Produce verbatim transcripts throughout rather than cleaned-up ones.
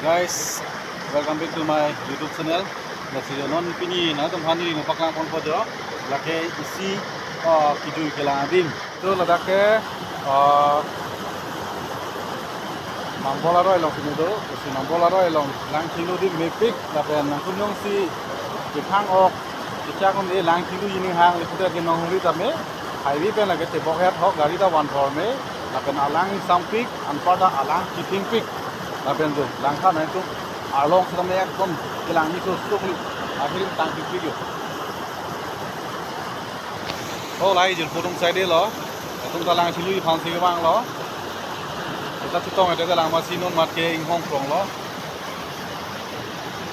Guys, welcome back to my YouTube channel. Lasi jo non pini nangtumphan neli nangpaklang ponpo jo. Lake isi, ah, kejui kelang adim. To ladak ke, ah, Nambol aroi along si do, si Nambol aroi along lang chinglu adim mepik, lapen nangtum jongsi kethang ok, kechak un-e lang chingluji ning hang le putar ke nonghumri tame, highway pen lake tebok het ho gari ta van thor me, lapen alang ingsampik, anparta alang chithengpik, lapen jo langtha nangtum arlong setame ekdom kelang ni so sukli, ahirim tangpikpik jo. Oh, lahai Jirpo atum side lo. Atum ta lang chingluji aphan si kevang lo. Seta chetong ete lang masi non mat ke inghong krong lo.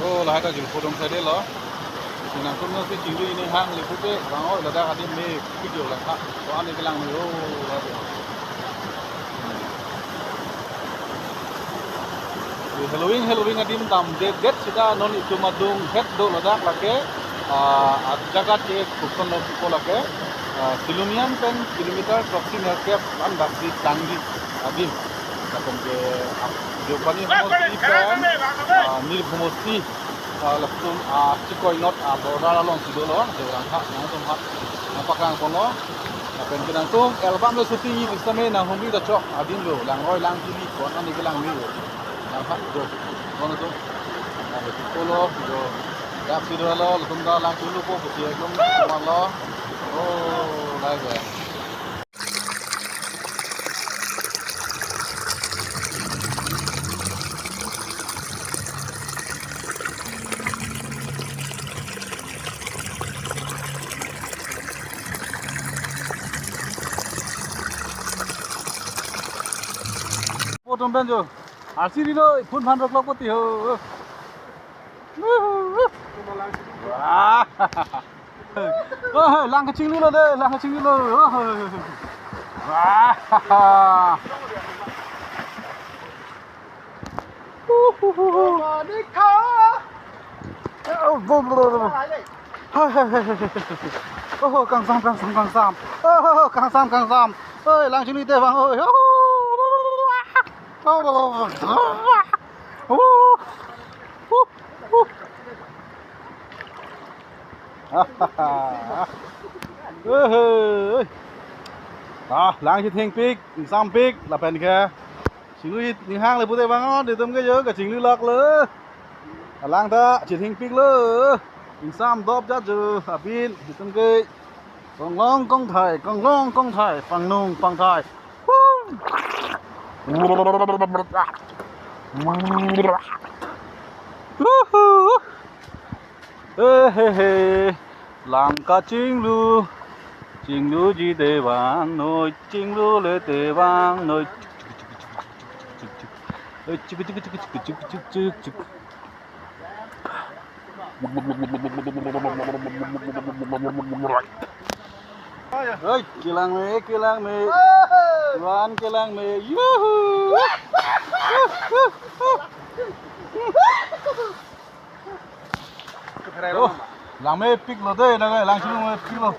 Oh, lahai ta Jirpo atum side lo. Si nangtum jongsi chingluji ning hang le putar ke vang oi ladak adim mepik jo langtha. To ani kelang ni, oh, lahai. Halloween, Halloween adim damdedet seta non itum adung het do ladak lake, ah, ajaga ke kupon lo pupo lake, ah, Silonijan pen kilometer throksi nerkep an daksi tangji adim. Lapen ke, ah, Deopani homosti pen, ah, Mirbhum homosti, ah, latum, ah, Chikoi North, ah, border along si dolo, jo langtha, nangtum ha, nangpaklang ponlo. Lapen ke nangtum album le shooting-ji pusitame nanghumri ta chok, adim lo, langroi lang chili, kon ani kelang ni. Langtha jo. Kon atum. Nang polo jo. Dak si dolo, latum ta lang chinglupo pusi ekdom kumar lo. Oh, lahai ke. Jirpo atum pen jo. Arsi rilo, phone phan roklok poti ho. Wah. Oh, lang kachinglu lo de, lang kachinglu lo. Oh. Wah. Oh, kangsam, kangsam, kangsam. Oh, kangsam, kangsam. Oi, lang chinglu te bang, oi. Oh. Oi. Ah, lang chithengpik, ingsampik, lapen ke. Chingluji ning hang le putar ke vang oi, itum ke jo kachinglulok lo. Alang ta chithengpik lo. Ingsam dop jat jo, abin, itum ke. Konglong kongthai, konglong kongthai, pangnung pangthai. Woo! Woohoo! Eh, he, he. Lang kachinglu, chingluji te vang noi, chinglu le te vang noi. Eh, chik, chik, chik. Oi, kelang me, kelang me. Wan kelang me. Yuhu! Oh, lang mepik lo de, dak lang chinglu mepik lo.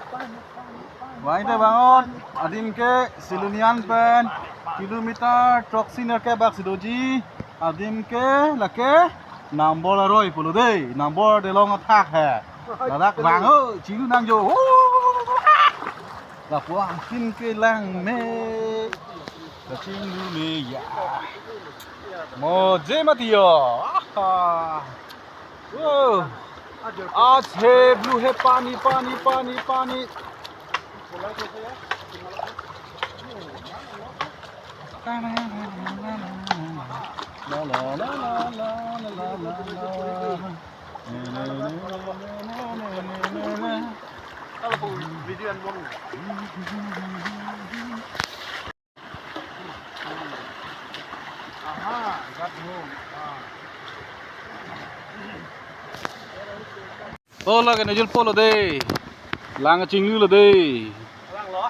Vang te vang oi, adim ke Silonijan pen kilometer throksi nerkep bak si doji, adim ke lake Nambol aroi pulo de, Nambol aroi along athak he. Ladak vang oi, chinglu nang jo. Lapu angkin kelang me, kachinglu me ya. Mo je mati yo. Aha. Oh. Aaj hai blue hai pani, pani, pani, pani. La, la, la. Kalau video yang mau. Oh, lake nejul pulo de. Lang chinglu lo de.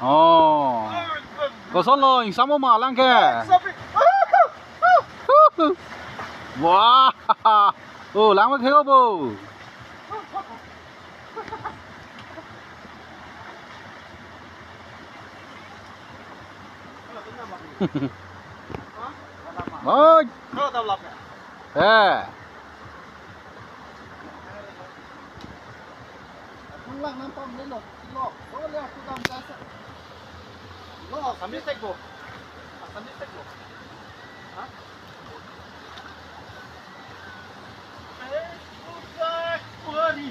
Oh. Koson lo, ingsam ma lang ke? Wah. Oh, lang ma kheo bo. Oi. Eh. Nang lang nang pam lelo. Lo. Lo le aku dam jasa. Lo, Assamese tek bo. Assamese tek bo. Ha? Eh, udah kuari.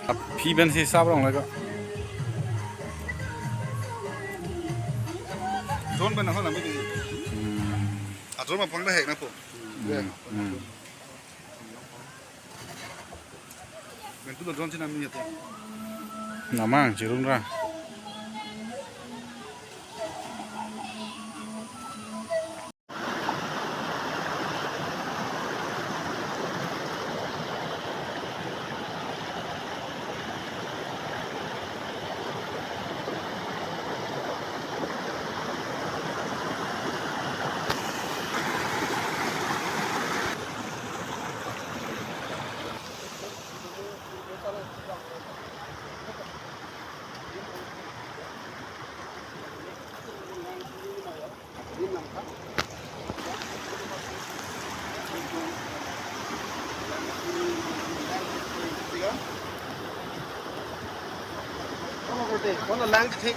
Aphi pen si sap rong leko. Drone pen nahok nang bi. Hmm. A drone ma pang da hek na po. Hmm. Hmm. Pen tu drone si nang ni ate. Namang chirung ra. Kona lang thik.